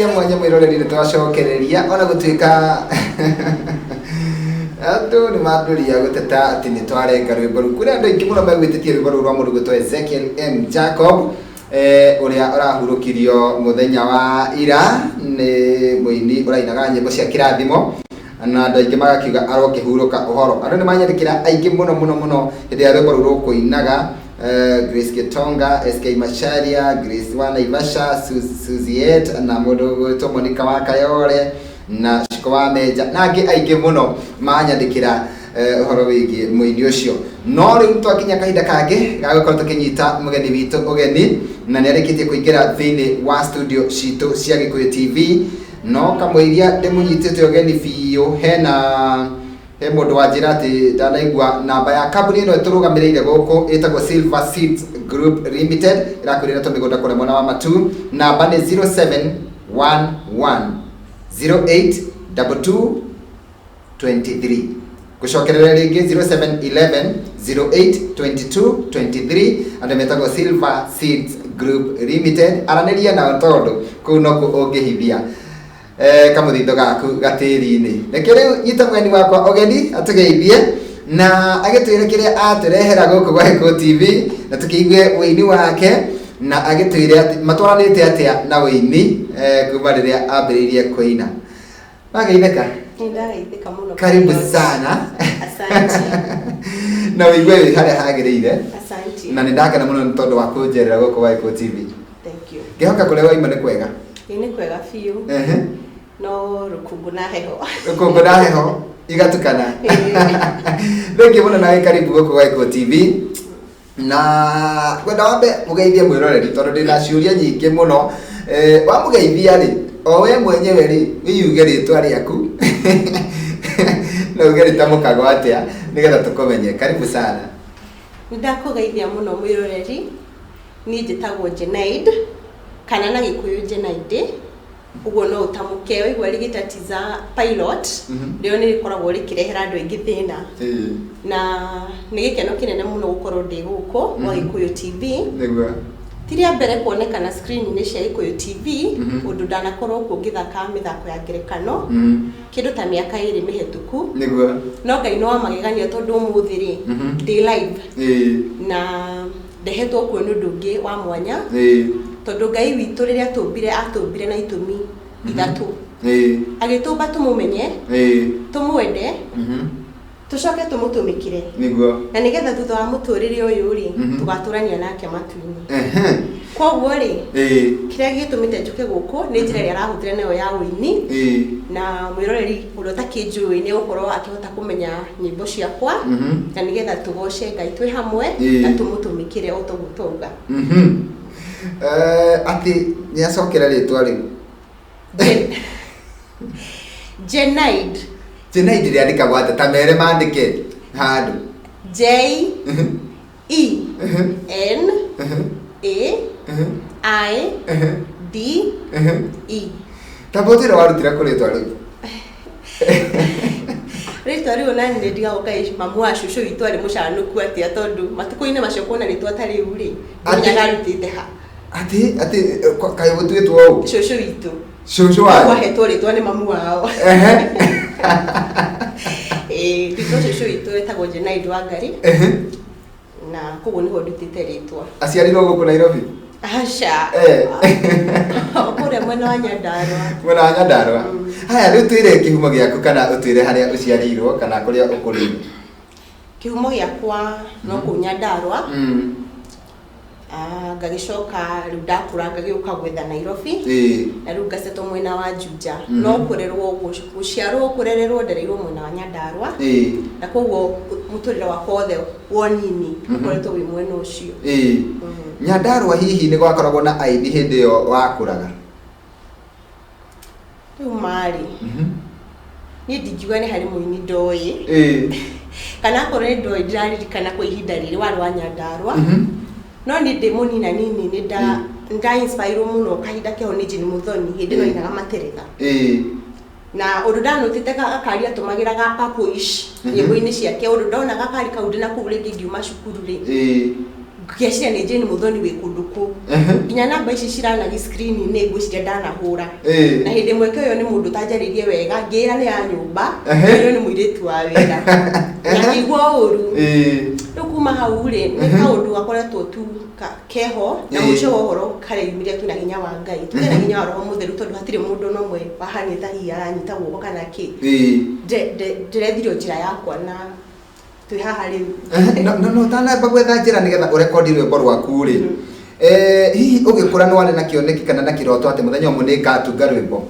Cia mwanya mwĩroreri, nĩ twacokereria ona gũtuĩka andũ nĩ mambĩrĩria gũteta atĩ nĩ twarenga rwĩmbo rũu. Kwĩna andũ aingĩ mũno megwĩtĩtie rwĩmbo rũu rwa mũndũ gwĩtwo Ezekiel M Jacob, ũrĩa ũrahurũkirio mũthenya wa ira. Nĩ mũini ũrainaga nyĩmbo cia kĩrathimo na andũ aingĩ magakiuga arokĩhurũka ũhoro. Andũ nĩ manyandĩkĩra aingĩ mũno mũno mũno hĩndĩ ĩrĩa rwĩmbo rũu rũkũinaga, Grace Gitonga, SK Macharia, Grace wa Naivasha, Suziet na mũndũ ũgwĩtwo Monica wa Kayore na Shiko wa Menja na angĩ aingĩ mũno manyandĩkĩra ũhoro wĩgiĩ mũini ũcio. No rĩu twakinya kahinda kangĩ ga gũkorwo tũkĩnyita mũgeni witũ ũgeni, na nĩ arĩkĩtie kũingĩra thĩinĩ wa studio citũ cia Gĩkũyũ TV. No kamũiria ndĩmũnyitĩte ũgeni biũ, hena he mũndũ wanjĩra atĩ ndanaigua namba ya kambuni ĩno ĩtũrũgamĩrĩire gũkũ ĩtagwo Silver Seeds Group Limited, ĩrakwĩrĩra tũmĩgũnda kũrĩa mwena wa Matu. Namba nĩ 0711 0822 23. Gũcokerera rĩngĩ, 0711 08 22 23. Andũ metagwo Silver Seeds Group Limited, aranĩria nao tondũ kũu nokuo ũngĩhithia kamũthitho gaku gatĩri-inĩ. Reke rĩu nyita mũgeni wakwa ũgeni atũgeithie na agĩtwĩre kĩrĩa atũrehera gũkũ gwa Gĩkũyũ TV, na tũkĩigue ũini wake na agĩtwĩre atĩ matwaranĩte atĩa na ũini kuma rĩrĩa ambĩrĩirie kũina. Wageithĩka? Nĩndageithĩka mũno. Karibu sana. Asante. Na ũigue wĩ harĩa hagĩrĩire. Asante. Na nĩ ndakena mũno nĩ tondũ wa kũnjerera gũkũ gwa Gĩkũyũ TV. Thank you. Ngĩhoka kũrĩa waima nĩ kwega. Ĩĩ, nĩ kwega biũ. No rũkũngũ na heho. Rũkũngũ na heho igatukana. Thengiũ mũno nawe, karibu gũkũ gwa Gĩkũyũ TV, na ngwenda wambe mũgeithie mwĩroreri tondũ ndĩna ciũria nyingĩ mũno. Wamũgeithia rĩ, o we mwenyewe rĩ, wĩyuge rĩtwa rĩaku na uge rĩtamũkagwo atĩa nĩgetha tũkũmenye. Karibu sana. Nĩ ndakũgeithia mũno mwĩroreri. Niĩ njĩtagwo Jenaid kana na Gĩkũyũ Jenaide. Ũguo no ũtamũke. Waigua rĩgĩtatiza pilot, rĩo nĩ rĩkoragwo rĩkĩrehera andũ aingĩ thĩna. Na nĩ gĩkeno kĩnene mũno gũkorwo ndĩ gũkũ gwa Gĩkũyũ TV. Ti rĩa mbere kuonekana screen-inĩ cia Gĩkũyũ TV, ũndũ ndanakorwo kuo ngĩthaka mĩthako ya ngerekano kĩndũ ta mĩaka 2 mĩhetũku. No Ngai nĩ wa magegania tondũ ũmũthĩ rĩ, ndĩ live na ndehetwo kuo nĩ ũndũ ũngĩ wa mwanya, tondũ Ngai witũ rĩrĩa atũmbire, atũmbire na itũmi ithatũ. Agĩtũmba tũmũmenye, tũmwende, tũcoke tũmũtũmĩkĩre, na nĩgetha thutha wa mũtũrĩre ũyũ rĩ, tũgatũrania nake matu-inĩ. Koguo rĩ, kĩrĩa gĩtũmĩte njũke gũkũ nĩ njĩra ĩrĩa arahũthĩra nayo ya ũini, na mwĩroreri ũrĩa ũtakĩnjũĩ nĩ egũkorwo akĩhota kũmenya nyĩmbo ciakwa, na nĩgetha tũgoce Ngai twĩ hamwe na tũmũtũmĩkĩre o toguo twauga. Atĩ nĩ acokera rĩtwa rĩu. Jenaid. Jenaid rĩandĩkagwo atĩa? Ta mere mandĩke handũ. J E N A I D E. Ta mbũtĩra warutĩra kũ rĩtwa rĩu? Rĩtwa rĩu nani nĩ ndigagwo kaĩ mamu wa cũcũ witũ arĩ mũcanũku atĩa, tondũ matukũ-inĩ macio kuona rĩtwa ta rĩu rĩ, ndũmenyaga arutĩte ha. Atĩ kaĩ gũtuĩtwo ũũ? Cũcũ witũ. Cũcũ wanyu? Ahetwo rĩtwa nĩ mamu wao. Ĩĩ, rĩtwa cũcũ witũ etagwo Jenaid Wangari, na koguo nĩho ndutĩte rĩtwa. Aciarirwo gũkũ Nairobi? Aca. Kũrĩa mwena wa Nyandarua. Mwena wa Nyandarua. Haya, rĩu twĩre kĩhumo gĩaku kana ũtwĩre harĩa ũciarĩirwo kana kũrĩa ũkũrĩire. Kĩhumo gĩakwa no kũu Nyandarua. Ngagĩcoka rĩu ndakũra ngagĩũka gwetha Nairobi, na rĩu ngacetwo mwena wa Juja. No kũrerwo, gũciarwo, kũrererwo, ndereirwo mwena wa Nyandarua, na koguo mũtũrĩre wakwa wothe wa ũnini ũkoretwo wĩ mwena ũcio. Nyandarua hihi nĩ gwakoragwo na aini hĩndĩ ĩyo wakũraga? Rĩu marĩ, niĩ ndingiuga nĩ harĩ mũini ndoĩ, kana akorwo nĩ ndoĩ ndiraririkana kwa ihinda rĩrĩ warĩ wa Nyandarua. No niĩ ndĩ mũnina nini nĩ nda nĩ nda inspire mũno kahinda keho nĩ Jane Muthoni hĩndĩ ĩno ainaga Materetha. Na ũndũ ndanotĩte gakari atũmagĩra ga purplish nyĩmbo-inĩ ciake, ũndũ ndona gakari kau ndĩna kũu rĩngĩ ngiuma cukuru rĩ, Ngeciria nĩ Jane Muthoni wĩ kũndũ kũu. Nginya namba ici ciranagi screen-inĩ ngwĩciria ndanahũra. Na hĩndĩ ĩmwe ũyũ nĩ mũndũ ũtanjarĩirie wega, ngĩĩra nĩ ya nyũmba, ngĩrwo nĩ mũirĩtu wa wĩra. Na ngĩigua ũru. Rĩu kuma hau rĩ, nĩ kaũndũ gakoretwo tu keho, na mũico wa ũhoro kareyumĩria twĩna hinya wa Ngai. Tuge na hinya wa Roho Mũtheru tondũ hatirĩ mũndũ ona ũmwe wahanire ta hihi aranyita guoko kana kĩ. Ndĩrethire o njĩra yakwa na twĩ haha rĩu. No ũtanamba gwetha njĩra nĩgetha ũrekondi rwĩmbo rwaku rĩ, hihi ũgĩkũra nĩ warĩ na kĩoneki kana na kĩroto atĩ mũthenya ũmwe nĩ ngatunga rwĩmbo?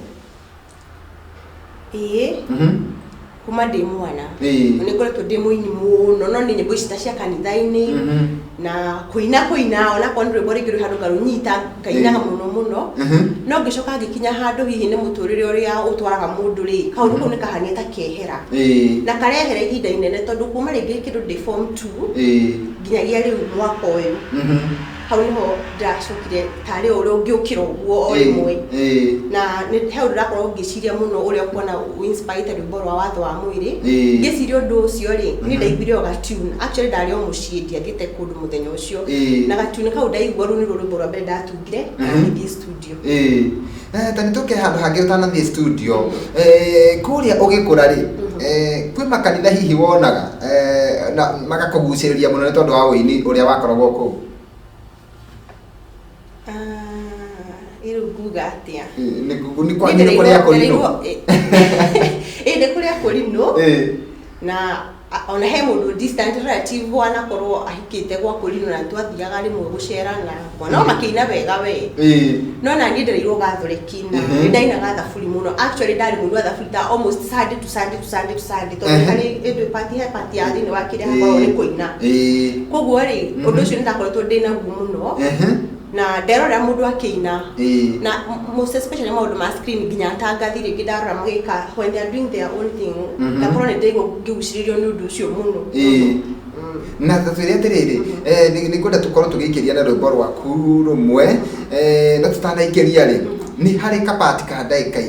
Ĩĩ. Kuma ndĩ mwana nĩ ngoretwo ndĩ mũini mũno, no nĩ nyĩmbo ici ta cia kanitha-inĩ na kũina kũina, onakorwo nĩ rwĩmbo rĩngĩ rwĩ handũ ngarũnyita ngainaga mũno mũno. No ngĩcoka ngĩkinya handũ hihi nĩ mũtũrĩre ũrĩa ũtwaraga mũndũ rĩ, kaũndũ kau nĩ kahania ta kehera. Na karehera ihinda inene tondũ kuma rĩngĩ kĩndũ ndĩ form 2 nginyagia rĩu mwaka ũyũ, hau nĩho ndacokire tarĩ o ũrĩa ũngĩũkĩra ũguo o rĩmwe. Na nĩ he ũndũ ndĩrakorwo ngĩciria mũno ũrĩa ũkuona inspire rwĩmbo rwa watho wa mwĩrĩ. Ngĩciria ũndũ ũcio rĩ, niĩ ndaiguire o ga tune. Actually ndarĩ o mũciĩ, ndiathiĩte kũndũ mũthenya ũcio. Na ga tune kau ndaigua rũu nĩruo rwĩmbo rwa mbere ndatungire na ngĩthiĩ studio. Ta nĩ tũke handũ hangĩ ũtanathiĩ studio. Kũrĩa ũgĩkũra rĩ, kwĩ makanitha hihi wonaga na magakũgucĩrĩria mũno nĩ tondũ wa ũini ũrĩa wakoragwo kũu? Rĩu nguga atĩa? Nĩ kwanyu nĩ kũrĩa kũrinũ? Ĩ, nĩ kũrĩa kũrinũ. Na ona he mũndũ distant relative wanakorwo ahikĩte gwa kũrinũ na twathiaga rĩmwe gũcera na mwana no makĩina wega we. No na niĩ ndereirwo Gathoreki na nĩ ndainaga thaburi mũno. Actually ndarĩ mũini wa thaburi ta almost Sunday to Sunday to Sunday to Sunday tondũ harĩ ĩndũ part he part ya thĩinĩ wa kĩrĩa hakoragwo nĩ kũina. Koguo rĩ, ũndũ ũcio nĩ ndakoretwo ndĩ naguo mũno. Na nderorera mũndũ akĩina na most especially maũndũ ma screen, nginya atangathi rĩngĩ ndarora magĩka when they are doing their own thing, ngakorwo nĩ ndĩraigua ngĩgucĩrĩrio nĩ ũndũ ũcio mũno. Na twĩre atĩrĩrĩ, nĩ ngwenda tũkorwo tũgĩikĩria na rwĩmbo rwaku rũmwe, no tũtanaikĩria rĩ, nĩ harĩ kapati ka ndagĩka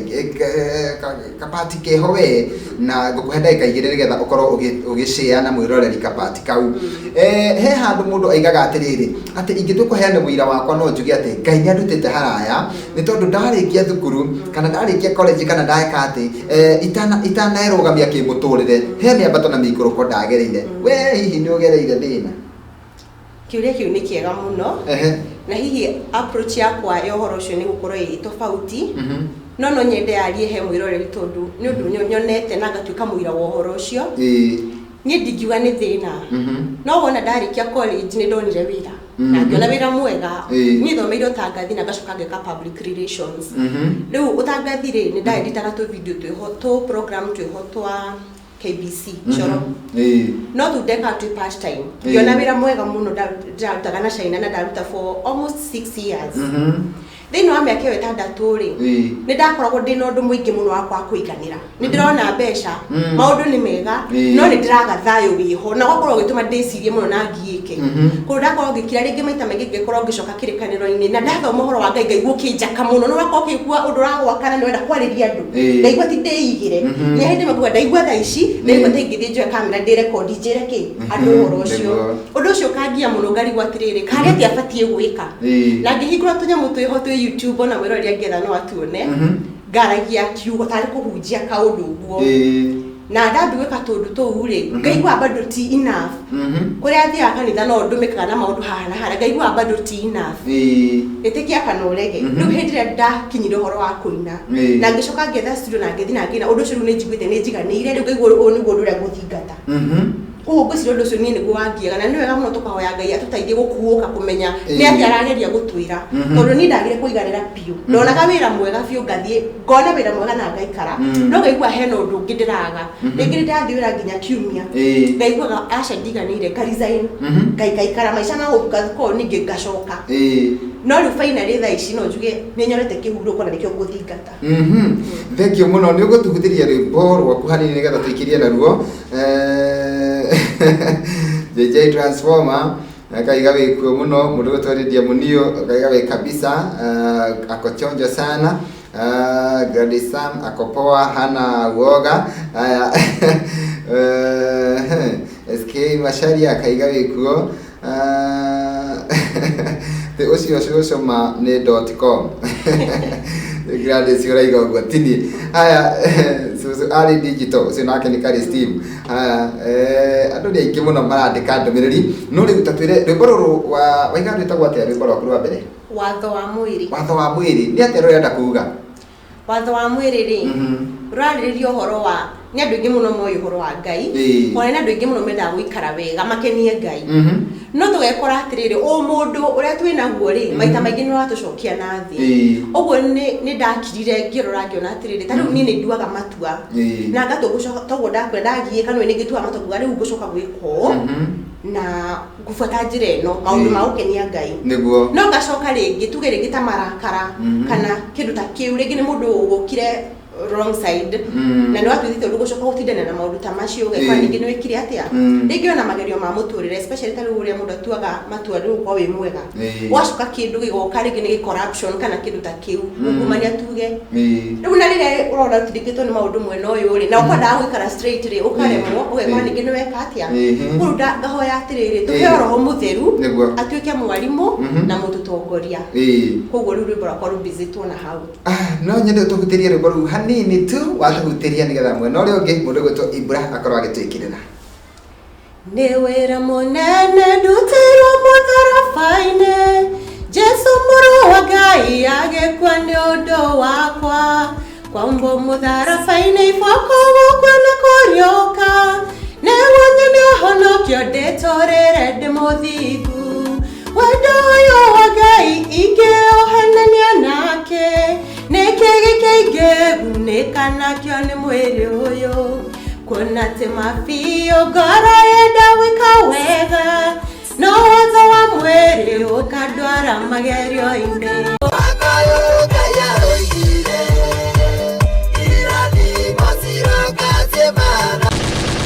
kapati keho we, na ngũkũhe ndagĩka 2 nĩgetha ũkorwo ũgĩshare na mwĩroreri kapati kau. He handũ mũndũ aigaga atĩrĩrĩ, atĩ ingĩtua kũheana ũira wakwa no njuge atĩ Ngai nĩ andutĩte haraya, nĩ tondũ ndarĩkia thukuru kana ndarĩkia college kana ndeka atĩ itanerũgamia kĩmũtũrĩre, he mĩambato na mĩikũrũko ndagereire. We hihi nĩ ũgereire thĩna? Kĩũria kĩu nĩ kĩega mũno. Na hihi approach yakwa ya ũhoro ũcio nĩ gũkorwo ĩ tofauti, no nyende yarie he mwĩroreri tondũ nĩ ũndũ nyonete na ngatuĩka mũira wa ũhoro ũcio. Niĩ ndingiuga nĩ thĩna, no wona ndarĩkia college nĩ ndonire wĩra na ngĩona wĩra mwega. Niĩ thomeire ũtangathi na ngacoka ngeka public relations. Rĩu ũtangathi rĩ, nĩ ndaeditaga tũ video twĩho, tũ program twĩho twa KBC Coro, no tu ndekaga twĩ part time. Ngĩona wĩra mwega mũno ndĩrarutaga na China na ndaruta for almost 6 years. Thĩinĩ wa mĩaka ĩyo 6 rĩ, nĩ ndakoragwo ndĩ na ũndũ mũingĩ mũno wa kwaga kũiganĩra. Nĩ ndĩrona mbeca, maũndũ nĩ mega, no nĩ ndĩraga thayũ wĩho na ũgakorwo ũgĩtũma ndĩcirie mũno na ngiĩke. Koguo ndakorwo ngĩkira rĩngĩ maita maingĩ, ngĩkorwo ngĩcoka kĩrĩkanĩro-inĩ na ndathoma ũhoro wa Ngai, ngaigua ũkĩnjaka mũno. Nĩ wakorwo ũkĩigua ũndũ ũragwakana nĩ wenda kwarĩria andũ, ndaigua ti ndĩigĩre. Nginya hĩndĩ ĩmwe nguga ndaigua thaa ici ndaigua ta ingĩthiĩ njoe kamera ndĩrekondi njĩre kĩ andũ ũhoro ũcio. Ũndũ ũcio ũkangia mũno, ngarigwo atĩrĩrĩ, karĩ atĩa batiĩ gwĩka? Na ngĩhingũra tũnyamũ twĩho twĩ YouTube, ona mwĩroreri angĩetha no atuone, ngaragia kiugo tarĩ kũhunjia kaũndũ ũguo. Na ndambi gwĩka tũndũ tũu rĩ, ngaigua bado ti enough. Kũrĩa thiaga kanitha no ndũmĩkaga na maũndũ haha na harĩa, ngaigua bado ti enough. Ĩtĩkia kana ũrege. Rĩu hĩndĩ ĩrĩa ndakinyire ũhoro wa kũina na ngĩcoka ngĩetha studio na ngĩthiĩ na ngĩina, ũndũ ũcio rĩu nĩ njiguĩte nĩ njiganĩire. Rĩu ngaigua ũyũ nĩguo ũndũ ũrĩa ngũthingata. Koguo ngwĩciria ũndũ ũcio niĩ nĩguo wangiaga, na nĩ wega mũno tũkahoya Ngai atũteithie gũkuũka kũmenya nĩ atĩa arageria gũtwĩra, tondũ niĩ ndagire kũiganĩra biũ. Ndonaga wĩra mwega biũ, ngathiĩ ngona wĩra mwega na ngaikara, no ngaigua hena ũndũ ũngĩ ndĩraga. Rĩngĩ nĩ ndathiĩ wĩra nginya kiumia, ngaiguaga aca ndiganĩire, nga resign, ngaikaikara maica ma gũthuka thuka ũũ, ningĩ ngacoka. No rĩu finally thaa ici no njuge nĩ nyonete kĩhurũko na nĩkĩo ngũthingata. Thank you mũno. Nĩ ũgũtũhutĩria rwĩmbo rwaku hanini nĩgetha tũikĩrie naruo. JJ Transformer akaiga wĩkuo mũno. Mũndũ gwĩtwo Lydia Munio akaiga wĩ kabisa, ako chonjo sana. Gladys Sam ako poa, hana uoga. Aya, SK Macharia akaiga wĩkuo. Ũcio cũcũ ma nĩ dot com. Gladys ũraiga ũguo tini. Haya, cũcũ arĩ digital, ũcio nake nĩ Kari Steve. Haya, andũ nĩ aingĩ mũno marandĩka ndũmĩrĩri. No rĩu ta twĩre rwĩmbo rũrũ wa waiga rwĩtagwo atĩa rwĩmbo rwaku rwa mbere? Watho wa mwĩrĩ. Watho wa mwĩrĩ. Nĩ atĩa rũrenda kuga? Watho wa mwĩrĩ rĩ, ũrarĩrĩria ũhoro wa nĩ andũ aingĩ mũno moĩ ũhoro wa Ngai, ona nĩ andũ aingĩ mũno mendaga gũikara wega makenie Ngai. No tũgekora atĩrĩrĩ, ũmũndũ ũrĩa twĩ naguo rĩ, maita maingĩ nĩ ũratũcokia na thĩ. Ũguo nĩ ndakirire ngĩrora ngĩona atĩrĩrĩ, ta rĩu niĩ nĩ nduaga matua. Na ngatua gũcoka, toguo ndakwĩra ndagiĩka nĩ ngĩtuaga matua nguga rĩu ngũcoka gwĩka ũũ. Na ngũbuata njĩra ĩno, maũndũ ma gũkenia Ngai. Nĩguo. No ngacoka rĩngĩ, tuge rĩngĩ ta marakara, kana kĩndũ ta kĩu, rĩngĩ nĩ mũndũ ũgũkire wrong side, na nĩ watuĩte ũndũ gũcoka gũtindania na maũndũ ta macio, ũgekora ningĩ nĩ wĩkire atĩa. Rĩngĩ ona magerio ma mũtũrĩre, especially ta rĩu ũrĩa mũndũ atuaga matua rĩu ũkorwo wĩ mwega. Ũgacoka kĩndũ gĩgoka rĩngĩ nĩ corruption kana kĩndũ ta kĩu, ungumania tuge. Rĩu na rĩrĩa ũrona ũtindĩkĩtwo nĩ maũndũ mwena ũyũ rĩ, na ũkwendaga gũikara straight rĩ, ũkaremwo, ũgekora ningĩ nĩ weka atĩa. Rĩu ngahoya atĩrĩrĩ, tũheo Roho Mũtheru, atuĩke mwarimũ na mũtũtongoria. Koguo rĩu rwĩmbo rwakwa rũmbicĩtwo na hau. No nyende ũtũhutĩrie rwĩmbo rũu hanini tu, watũhutĩria nĩgetha mwena ũrĩa ũngĩ mũndũ ũgwĩtwo Ibra akorwo agĩtwĩkĩrĩra. Nĩ wĩra mũnene ndutĩirwo mũtharaba-inĩ, Jesu mũrũ wa Ngai agĩkua nĩ ũndũ wakwa. Kwambwo mũtharaba-inĩ iboko gũkua na kũriũka, nĩguo nyone ũhonokio ndĩtũrĩre ndĩ mũthingu. Wendo ũyũ wa Ngai ingĩũhanania nake, nĩkĩ gĩkĩ ingĩgunĩka nakĩo nĩ mwĩrĩ ũyũ? Kuona atĩ mabiũ ngoro yenda gwĩka wega, no watho wa mwĩrĩ ũkandwara magerio-inĩ.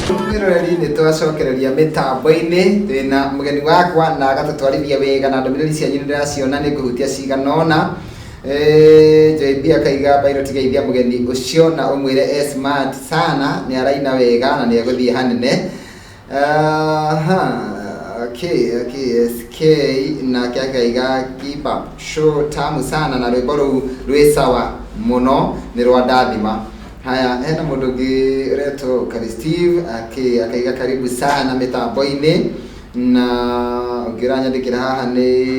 Mwĩroreri nĩ twacokereria mĩtambo-inĩ twĩna mũgeni wakwa na agatũtwarithia wega na ndũmĩrĩri cianyu nĩ ndĩraciona nĩ ngũhutia cigana ũna. JB akaiga Pilot geithia mũgeni ũcio na ũmwĩre e smart sana nĩ araina wega na nĩ egũthiĩ hanene. Aha, okay, okay, SK nake akaiga keep up show tamu sana na rwĩmbo rũu rwĩ sawa mũno nĩ rwa ndathima. Haya, hena mũndũ ũngĩ ũretwo Kari Steve akaiga karibu sana mĩtambo-inĩ na ũngĩ ũranyandĩkĩra haha nĩ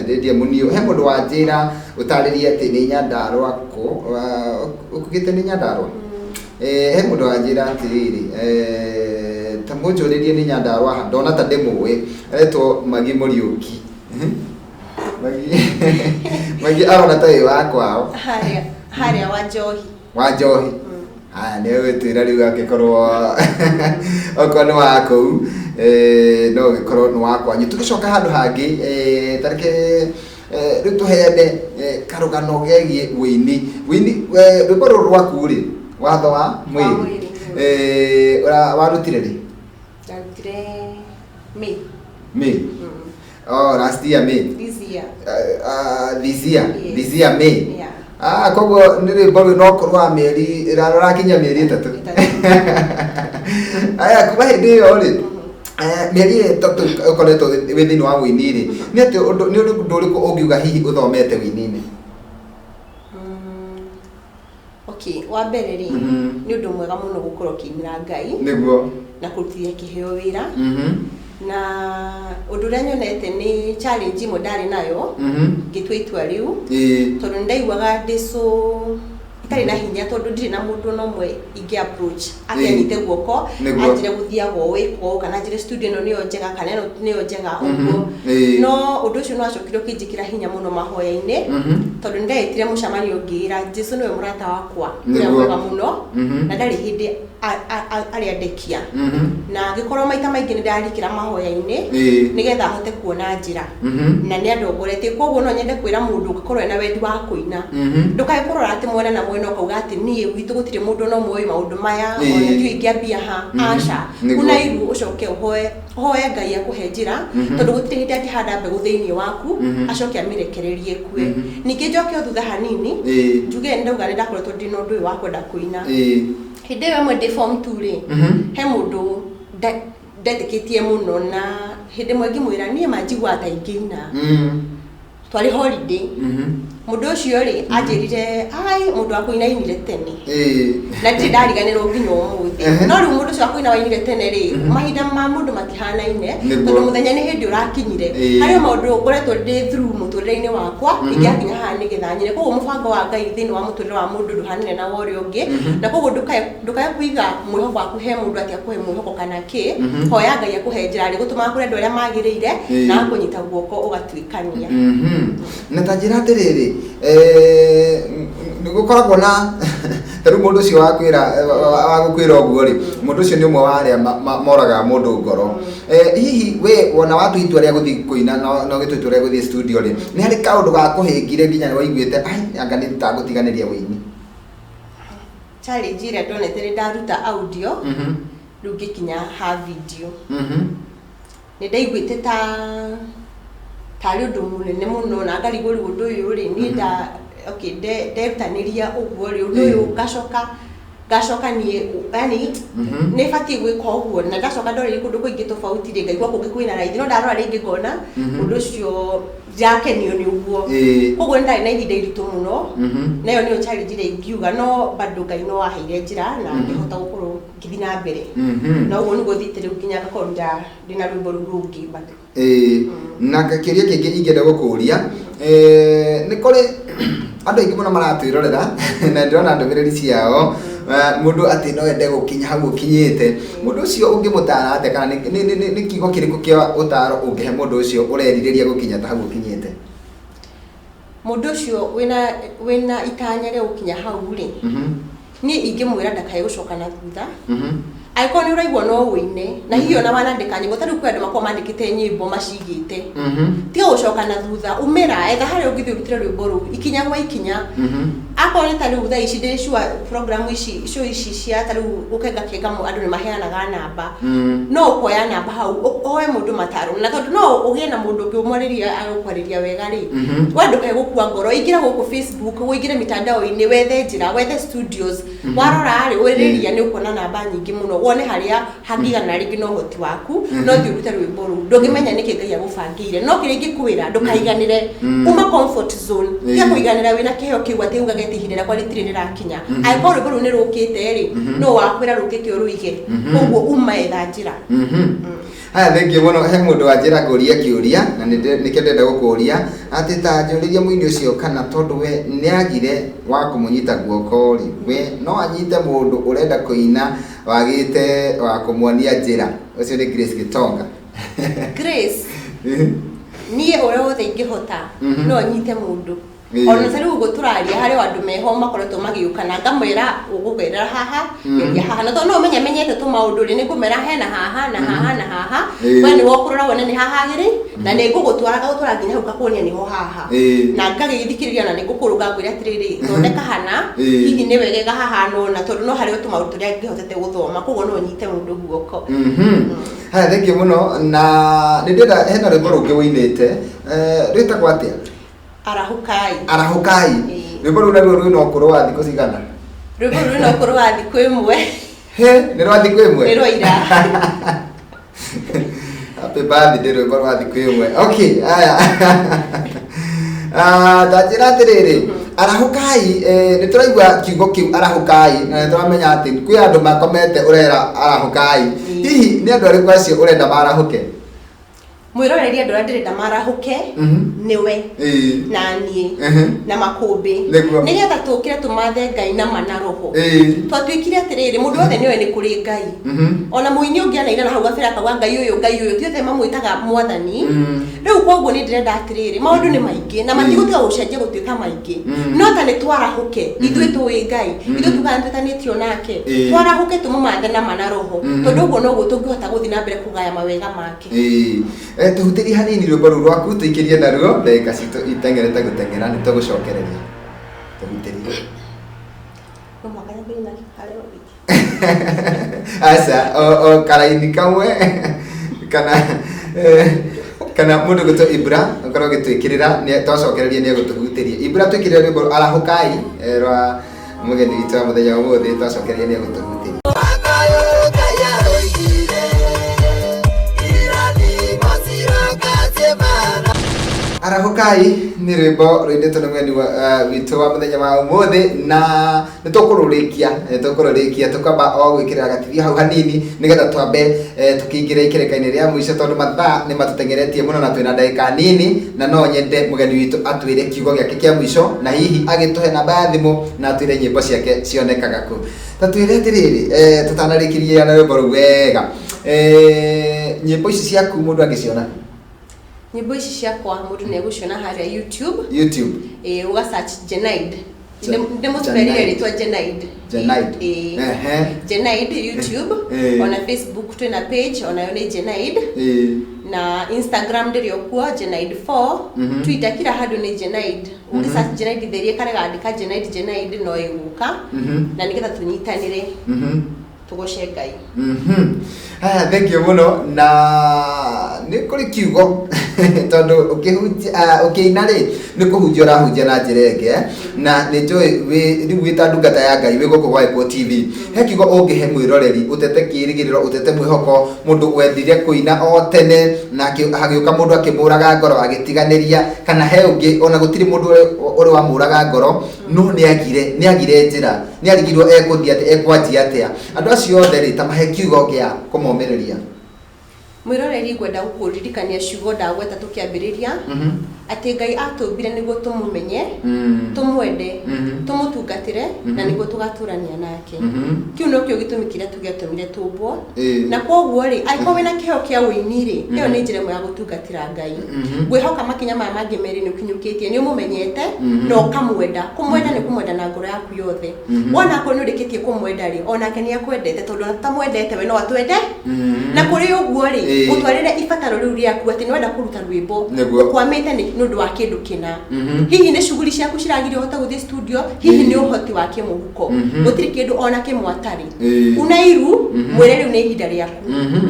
Lydia Muniu. He mũndũ wanjĩra ũtarĩrie atĩ nĩ Nyandarũa kũ, ũkugĩte nĩ Nyandarũa? He mũndũ wanjĩra atĩrĩrĩ, ta mũnjũrĩrie nĩ Nyandarũa ha, ndona ta ndĩmũĩ, aretwo Magi Mũriũki. Magi arona ta wĩ wa kwao. Harĩa wa Njohi. Wa Njohi. Haya, nĩ egwĩtwĩra rĩu angĩkorwo okorwo nĩ wa kũu, no ũgĩkorwo nĩ wa kwanyu. Tũgĩcoka handũ hangĩ, ta reke rĩu tũheane karũgano gegiĩ wĩini. Wĩini, rwĩmbo rũrũ rwaku rĩ, watho wa mwĩrĩ, warutire rĩ? Ndarutire May. May? Oh, last year May. This year. This year. Yes. This year May. Yeah. Koguo nĩ rwĩmbo rũu no korwo mĩeri rũrakinya mĩeri 3. Aya, kuma hĩndĩ ĩyo rĩ, mĩeri 3 ũkoretwo wĩ thĩinĩ wa wĩini rĩ, nĩ atĩ ũndũ nĩ ũndũ ũrĩkũ ũngiuga hihi ũthomete wĩini-inĩ? Okay, wa mbere rĩ, nĩ ũndũ mwega mũno gũkorwo ũkĩinĩra Ngai. Nĩguo. Na kũrutithia kĩheo wĩra. Na ũndũ ũrĩa nyonete nĩ challenge ĩmwe ndarĩ nayo, ngĩtua itua rĩu. Tondũ nĩ ndaiguaga ndĩ so itarĩ na hinya tondũ ndirĩ na mũndũ ona ũmwe ingĩ approach atĩ anyite guoko, anjĩre gũthiaga ũũ ĩkwo ũũ, kana anjĩre studio ĩno nĩyo njega kana ĩno nĩyo njega ũguo. No ũndũ ũcio nĩ wacokire ũkĩnjĩkĩra hinya mũno mahoya-inĩ, tondũ nĩ ndetire mũcemanio ngĩĩra Jesu nĩwe mũrata wakwa ũrĩa mwega mũno, na ndarĩ hĩndĩ arĩa ndekia. Na angĩkorwo maita maingĩ nĩ ndarikĩra mahoya-inĩ, nĩgetha ahote kuona njĩra. Na nĩ andongoretie. Koguo no nyende kwĩra mũndũ ũngĩkorwo ena wendi wa kũina, ndũkae kũrora atĩ mwena na mwena ũkauga atĩ niĩ gwitũ gũtirĩ mũndũ ona ũmwe ũĩ maũndũ maya, ona ndiũĩ ingĩambia ha. Aca. Kuna iru ũcoke ũhoe Ngai akũhe njĩra, tondũ gũtirĩ hĩndĩ angĩhanda mbegũ thĩinĩ waku, acoke amĩrekererie ĩkue. Ningĩ njoke o thutha hanini, njuge nĩ ndauga nĩ ndakoretwo ndĩ na ũndũ ũyũ wa kwenda kũina. Hĩndĩ ĩyo ĩmwe ndĩ form 2 rĩ, he mũndũ ndetĩkĩtie mũno na Hĩndĩ ĩmwe ngĩmwĩra niĩ manjiguaga ta ingĩina. Twarĩ holiday. Mũndũ ũcio rĩ, anjĩrire ai, mũndũ wa kũina ainire tene. Na ndirĩ ndariganĩrwo nginya ũmũthĩ. No rĩu mũndũ ũcio wa kũina wainire tene rĩ, mahinda ma mũndũ matihanaine. Tondũ mũthenya nĩ hĩndĩ ũrakinyire. Harĩ o maũndũ ngoretwo ndĩ through mũtũrĩre-inĩ wakwa, ingĩakinya haha nĩgetha nyine. Koguo mũbango wa Ngai thĩinĩ wa mũtũrĩre wa mũndũ ndũhanaine na wa ũrĩa ũngĩ. Na koguo ndũkae kũiga mwĩhoko waku he mũndũ atĩ akũhe mwĩhoko kana kĩ. Hoya Ngai akũhe njĩra, arĩgũtũmaga kũrĩ andũ arĩa magĩrĩire, na agakũnyita guoko ũgatuĩkania. Na ta njĩra atĩrĩrĩ, nĩ gũkoragwo na ta rĩu mũndũ ũcio wakwĩra, wa gũkwĩra ũguo rĩ, mũndũ ũcio nĩ ũmwe wa arĩa moragaga mũndũ ngoro. Hihi we wona watua itua rĩa gũthiĩ kũina na ũgĩtua itua rĩa gũthiĩ studio rĩ, nĩ harĩ kaũndũ gakũhĩngire nginya nĩ waiguĩte ai anga nĩ ta ngũtiganĩria ũini? Challenge ĩrĩa ndonete nĩ ndaruta audio, rĩu ngĩkinya ha video. Nĩ ndaiguĩte ta tarĩ ũndũ mũnene mũno na ngarigwo rĩu ũndũ ũyũ rĩ, niĩ nda okay nderutanĩria ũguo rĩ, ũndũ ũyũ ngacoka ngacoka niĩ yani nĩ batiĩ gwĩka ũguo, na ndacoka ndorire kũndũ kũingĩ tofauti rĩ, ngaigua kũngĩ kwĩna raithi, no ndarora rĩngĩ ngona ũndũ ũcio ndirakenio nĩ ũguo. Koguo nĩ ndarĩ na ihinda iritũ mũno, na ĩyo nĩyo challenge ĩrĩa ingiuga, no bado Ngai no aheire njĩra na ngĩhota gũkorwo ngĩthiĩ na mbere. Na ũguo nĩguo thiĩte rĩu nginya ngakorwo ndĩna rwĩmbo rũu rũngĩ bado. Ĩĩ, na kĩũria kĩngĩ ingĩenda gũkũria, nĩ kũrĩ andũ aingĩ mũno maratwĩrorera na ndĩrona ndũmĩrĩri ciao, mũndũ atĩ no ende gũkinya hau ũkinyĩte, mũndũ ũcio ũngĩmũtara atĩa kana nĩ kiugo kĩrĩkũ kĩa ũtaro ũngĩhe mũndũ ũcio ũrerirĩria gũkinya ta hau ũkinyĩte? Mũndũ ũcio wĩna itanya rĩa gũkinya hau rĩ, niĩ ingĩmwĩra ndakae gũcoka na thutha. Angĩkorwo nĩ ũraigua no ũine, na hihi ona wanandĩka nyĩmbo, ta rĩu kwĩ andũ makoragwo mandĩkĩte nyĩmbo macigĩte. Tiga gũcoka na thutha, umĩra, etha harĩa ũngĩthiĩ ũrutĩre rwĩmbo rũu, ikinya gwa ikinya. Akorwo nĩ ta rĩu thaa ici ndĩ sure program ici, show ici cia ta rĩu gũkenga kenga andũ nĩ maheanaga namba. No ũkoya namba hau, ũhoe mũndũ mataro. Na tondũ no ũgĩe na mũndũ ũngĩ ũmwarĩrie agũkwarĩria wega rĩ, we ndũkae gũkua ngoro, ingĩra gũkũ Facebook, ũingĩre mitandao-inĩ, wethe njĩra, wethe studios. Warora rĩ, ũrĩria nĩ ũkuona namba nyingĩ mũno, wone harĩa hangĩigana rĩngĩ na ũhoti waku, no thiĩ ũrute rwĩmbo rũu. Ndũngĩmenya nĩkĩ Ngai agũbangĩire. No kĩrĩa ingĩkwĩra, ndũkaiganĩre, uma comfort zone. Tiga kũiganĩra wĩna kĩheo kĩu atĩ ugage atĩ ihinda rĩakwa rĩtirĩ rĩrakinya. Angĩkorwo rwĩmbo rũu nĩ rũkĩte rĩ, nũ wakwĩra rũkĩte ũrũige? Koguo uma etha njĩra. Haya, thengiũ mũno. He mũndũ wanjĩra ngũrie kĩũria na nĩkĩo ndĩrenda gũkũria atĩ ta njũrĩrie mũini ũcio kana tondũ we nĩagire wa kũmũnyita guoko rĩ, we no anyite mũndũ ũrenda kũina wagĩte wa kũmuonia njĩra? Ũcio nĩ Grace Gĩtonga. Grace, niĩ ũrĩa wothe ingĩhota no nyite mũndũ. Ona ta rĩu ũguo tũraria harĩ o andũ meho makoretwo magĩũka na ngamwĩra ũgũgerera haha, geria haha, na tondũ no ũmenye menyete tũmaũndũ rĩ, nĩ ngũmera hena haha na haha na haha, we nĩwe ũkũrora wone nĩ haha hagĩrĩ, na nĩ ngũgũtwara ngagũtwara nginya hau ngakuonia nĩho haha. Na ngagĩthikĩrĩria na nĩ ngũkũrũnga ngwĩre atĩrĩrĩ, thondeka hana, hihi nĩ wegega hahana ũna, tondũ no harĩ o tũmaũndũ tũrĩa ngĩhotete gũthoma, koguo no nyite mũndũ guoko. Haya, thengiũ mũno. Na nĩ ndĩrenda hena rwĩmbo rũngĩ ũinĩte, rwĩtagwo atĩa? Arahũkai. Arahũkai. Rwĩmbo rũu naruo rwĩna ũkũrũ wa thikũ cigana? Rwĩmbo rũu rwĩna ũkũrũ wa thikũ ĩmwe. He, nĩ rwa thikũ ĩmwe? Nĩ rwa ira. Happy birthday rwĩmbo rwa thikũ ĩmwe. Okay, haya. Ta njĩra atĩrĩrĩ, arahũkai, nĩ tũraigua kiugo kĩu arahũkai, na nĩ tũramenya atĩ kwĩ andũ makomete ũrera arahũkai. Hihi nĩ andũ arĩkũ acio ũrenda marahũke? Mwĩroreri, andũ arĩa ndĩrenda marahũke nĩwe na niĩ na makũmbĩ, nĩgetha tũkĩre tũmathe Ngai na ma na roho. Twatuĩkire atĩrĩrĩ, mũndũ wothe nĩoĩ nĩ kũrĩ Ngai. Ona mũini ũngĩ anaina na hau gabere akauga Ngai ũyũ, Ngai ũyũ, ti othe mamwĩtaga mwathani. Rĩu koguo nĩ ndĩrenda atĩrĩrĩ, maũndũ nĩ maingĩ na matigũtiga gũcenjia gũtuĩka maingĩ, no ta nĩ twarahũke ithuĩ tũĩ Ngai, ithuĩ tugaga nĩ twĩtanĩtio nake, twarahũke tũmũmathe na ma na roho, tondũ ũguo noguo tũngĩhota gũthiĩ na mbere kũgaya mawega make. Ĩĩ. Tũhutĩrie hanini rwĩmbo rũu rwaku tũikĩrie naruo ndagĩka citũ iteng'erete gũteng'era, nĩ tũgũcokereria. Tũhutĩrie. No mũhaka nyambĩrĩrie na harĩa wambĩtie. Aca, o karaini kamwe kana kana mũndũ gwĩtwo Ibra ũkorwo ũgĩtwĩkĩrĩra, twacokereria nĩ egũtũhutĩria. Ibra, twĩkĩrĩre rwĩmbo Arahũkai, rwa mũgeni witũ wa mũthenya wa ũmũthĩ, twacokereria nĩ egũtũhutĩria. Arahũkai nĩ rwĩmbo rũinĩtwo nĩ mũgeni witũ wa mũthenya wa ũmũthĩ, na nĩ tũkũrũrĩkia, nĩ tũkũrũrĩkia, tũkwamba o gwĩkĩrĩra gatithio hau hanini nĩgetha twambe tũkĩingĩre ikereka-inĩ rĩa mũico, tondũ mathaa nĩ matũteng'eretie mũno na twĩna ndagĩka nini, na no nyende mũgeni witũ atwĩre kiugo gĩake kĩa mũico na hihi agĩtũhe namba ya thimũ na atwĩre nyĩmbo ciake cionekaga kũ. Ta twĩre atĩrĩrĩ, tũtanarĩkĩria na rwĩmbo rũu wega, nyĩmbo ici ciaku mũndũ angĩciona? Nyĩmbo ici ciakwa mũndũ nĩ egũciona harĩa YouTube. YouTube. Ĩĩ, ũga search Jenaid. Ndĩmũtũmerire Jenaid. rĩtwa Jenaid. Jenaid. Ĩĩ. Jenaid YouTube. Ona Facebook twĩna page onayo nĩ Jenaid. Na Instagram ndĩrĩ o kuo, Jenaid 4. Twitter, kila handũ nĩ Jenaid. Ũngĩ search Jenaid therie karĩa gandĩka Jenaid, Jenaid no ĩgũka. Na nĩgetha tũnyitanĩre tũgoce Ngai. Haya, thank you mũno, na nĩ kũrĩ kiugo, tondũ ũkĩhunjia, ũkĩina rĩ, nĩ kũhunjia ũrahunjia na njĩra ĩngĩ, eh? Na nĩ njũĩ rĩu wĩ ta ndungata ya Ngai wĩ gũkũ gwa Gĩkũyũ TV, he kiugo ũngĩhe mwĩroreri ũtete kĩĩrĩgĩrĩro, ũtete mwĩhoko, mũndũ wendire kũina o tene na hagĩũka mũndũ akĩmũraga ngoro agĩtiganĩria, kana he ũngĩ ona gũtirĩ mũndũ ũrĩ wamũraga ngoro no nĩ agire njĩra, nĩ arigirwo ekũthiĩ atĩa, ekwanjia atĩa, andũ acio othe rĩ, ta mahe kiugo gĩa kũmomĩrĩria. Mwĩroreri, ngwenda gũkũririkania ciugo ndagweta tũkĩambĩrĩria, atĩ Ngai atũmbire nĩguo tũmũmenye, tũmwende, tũmũtungatĩre, na nĩguo tũgatũrania nake. Kĩu nokĩo gĩtũmi kĩrĩa tũgĩatũmire tũmbwo. Na koguo rĩ, angĩkorwo wĩna kĩheo kĩa ũini rĩ, ĩyo nĩ njĩra ĩmwe ya gũtungatĩra Ngai. Ngwĩhoka makinya maya mangĩ merĩ nĩ ũkinyũkĩtie, nĩ ũmũmenyete na ũkamwenda. Kũmwenda nĩ kũmwenda na ngoro yaku yothe. Wona akorwo nĩ ũrĩkĩtie kũmwenda rĩ, onake nĩ akwendete, tondũ ona tũtamwendete we no atwende. Na kũrĩ ũguo rĩ, ũtwarĩre ibataro rĩu rĩaku atĩ nĩ wenda kũruta rwĩmbo, ũkwamĩte nĩ ũndũ wa kĩndũ kĩna. Hihi nĩ shughuli ciaku ciragiria ũhote gũthiĩ studio, hihi nĩ ũhoti wa kĩmũhuko. Gũtirĩ kĩndũ ona kĩmwe atarĩ. Una iru, mwĩre rĩu nĩ ihinda rĩaku,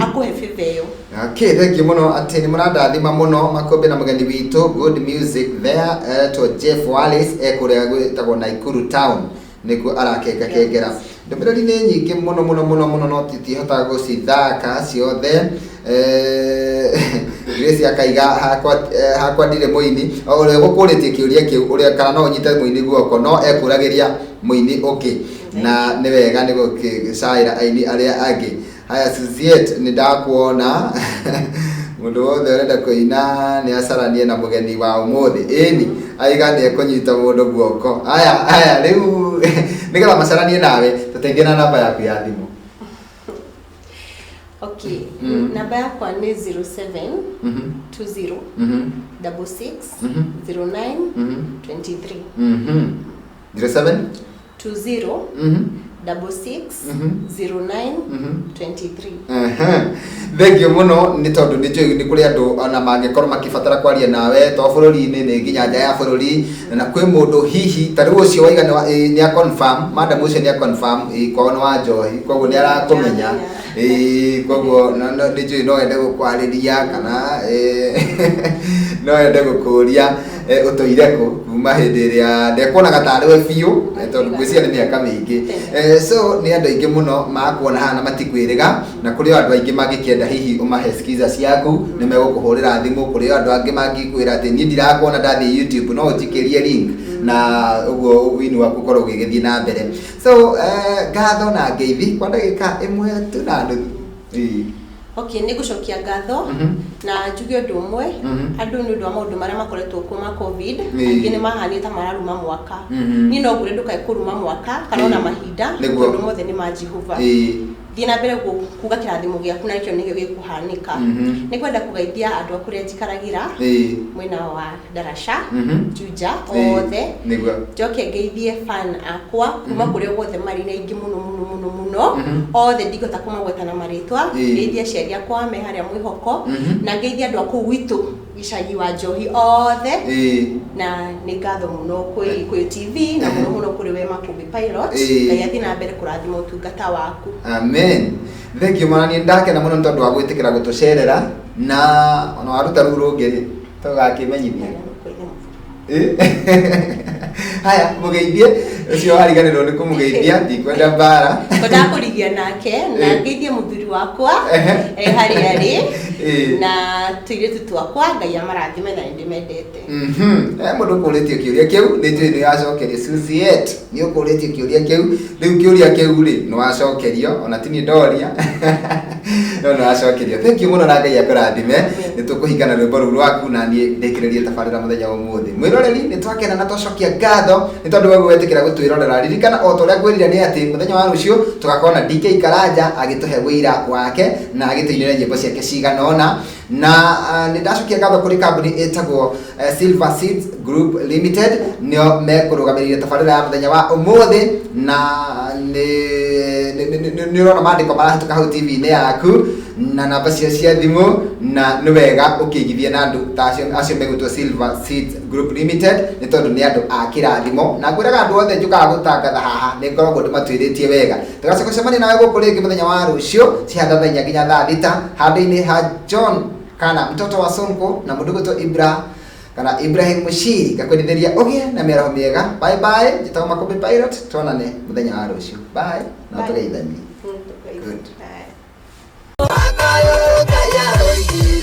akũhe favor ĩyo. Okay, thank you mũno, atĩ nĩ mũrandathima mũno Makũmbĩ na mũgeni witũ. Good music there. Etwo Jeff Wallace, ekũrĩa gwĩtagwo Naikuru town, nĩkuo arakenga kengera. Ndũmĩrĩri nĩ nyingĩ mũno mũno mũno mũno, no titihotaga gũcithaka ciothe. Grace akaiga hakwa, hakwa ndirĩ mũini. O ũrĩa ũgũkũrĩtie kĩũria kĩu, ũrĩa kana no ũnyite mũini guoko, no ekũragĩria mũini ũngĩ, na nĩ wega nĩ gũkĩcaĩra aini arĩa angĩ. Haya, Suziet, nĩ ndakuona. Mũndũ wothe ũrenda kũina nĩ acaranie na mũgeni wa ũmũthĩ. Ĩni aiga nĩ ekũnyita mũndũ guoko. Aya aya, rĩu nĩgetha macaranie nawe, tũteithie na namba yaku ya thimũ. Okay. Namba yakwa nĩ 07 20 66 09 23. 07 20 66 09 23. Thank you mũno, nĩ tondũ nĩ njũĩ nĩ kũrĩ andũ ona mangĩkorwo makĩbatara kwaria nawe, to bũrũri-inĩ, nĩ nginya nja ya bũrũri, na kwĩ mũndũ hihi ta rĩu ũcio waiga nĩ a confirm, madam ũcio nĩ a confirm, kwao nĩ wa njohi, koguo nĩ arakũmenya. Koguo nĩ njũĩ no ende gũkwarĩria kana no ende gũkũria ũtũire kũ kuma hĩndĩ ĩrĩa ndekuonaga tarĩ we biũ, tondũ ngwĩciria nĩ mĩaka mĩingĩ. So nĩ andũ aingĩ mũno makuona haha na matikwĩrĩga, na kũrĩ o andũ aingĩ mangĩkĩenda hihi ũmahe skiza ciaku, nĩ megũkũhũrĩra thimũ. Kũrĩ o andũ angĩ mangĩkwĩra atĩ niĩ ndirakuona, ndathiĩ YouTube, no ũnjikĩrie link, na ũguo wini waku ũkorwo ũgĩgĩthiĩ na mbere. So ngatho na ngeithi kwa ndagĩka ĩmwe tu na nuthu. Ĩĩ. Okay, nĩ ngũcokia ngatho na njuge ũndũ ũmwe. Andũ nĩ ũndũ wa maũndũ marĩa makoretwo kuo ma COVID, aingĩ nĩ mahanire ta mararuma mwaka. Niĩ no ngwĩre ndũkae kũruma mwaka kana ona mahinda, tondũ mothe nĩ ma Jehova. Thiĩ na mbere kuga kĩrathimo gĩaku, na nĩkĩo nĩkĩo gĩkũhanĩka. Nĩ kwenda kũgeithia andũ a kũrĩa njikaragĩra, mwena wa Ndaraca, Juja, othe. Njoke ngeithie fan akwa kuma kũrĩa guothe marĩ, na aingĩ mũno mũno mũno mũno. Othe ndingĩhota kũmagweta na marĩtwa. Ngeithie aciari akwa me harĩa mwĩhoko, na ngeithie andũ a kũu gwitũ gĩcagi wa Njohi othe. Na nĩ ngatho mũno kwĩ Gĩkũyũ TV, na mũno mũno kũrĩ we Makũmbĩ Pilot. Ngai athiĩ na mbere kũrathima ũtungata waku. Amen. Thank you mana, nĩ ndakena mũno nĩ tondũ wa gwĩtĩkĩra gũtũcerera, na ona waruta rũu rũngĩ rĩ, tũgakĩmenyithia. Haya, mũgeithie ũcio wariganĩrwo nĩ kũmũgeithia, ndikwenda mbara. Ngwendaga kũrigia nake na ngeithie mũthuri wakwa harĩa arĩ na tũirĩtu twakwa. Ngai amarathime na nĩndĩmendete. Mũndũ ũkũrĩtie kĩũria kĩu nĩ njũĩ nĩ wacokerio. Susiet, nĩ ũkũrĩtie kĩũria kĩu. Rĩu kĩũria kĩu rĩ, nĩ wacokerio, ona ti niĩ ndoria, no nĩ wacokerio. Thank you mũno na Ngai akũrathime. Nĩ tũkũhingana rwĩmbo rũu rwaku na niĩ ndĩkĩrĩrie tabarĩra mũthenya wa ũmũthĩ. Mwĩroreri, nĩ twakena na twacokia ngatho nĩ tondũ we gwĩtĩkĩra gũtwĩrorera. Ririkana o ta ũrĩa ngwĩrire nĩ atĩ mũthenya wa rũciũ tũgakorwo na DK Karanja agĩtũhe wĩira wake na agĩtũinĩra nyĩmbo ciake cigana ũna. Na nĩ ndacokia ngatho kũrĩ kambuni ĩtagwo Silver Seeds Group Limited, nĩo mekũrũgamĩrĩire tabarĩra ya mũthenya wa ũmũthĩ. Na nĩ ũrona mandĩko marahĩtũka hau TV-inĩ yaku na namba cio cia thimũ, na nĩ wega ũkĩigithie na andũ ta acio megwĩtwo Silver Seeds Group Limited, nĩ tondũ nĩ andũ a kĩrathimo. Na ngwĩraga andũ othe njũkaga gũtangatha haha nĩ ngoragwo ndĩmatuĩrĩtie wega. Tũgacoka gũcemania nawe gũkũ rĩngĩ mũthenya wa rũciũ cihanda 4:00 nginya thaa 6, handũ-inĩ ha John kana mtoto wa Sonko na mũndũ gwĩtwo Ibra kana Ibrahim Mushiri. Ngakwendithĩria ũgĩe na mĩaraho mĩega. Bye bye. Njĩtagwo Makũmbĩ Pilot. Tuonane mũthenya wa rũciũ. Bye na Bye. tũgeithanie. Good. Bye. Bye.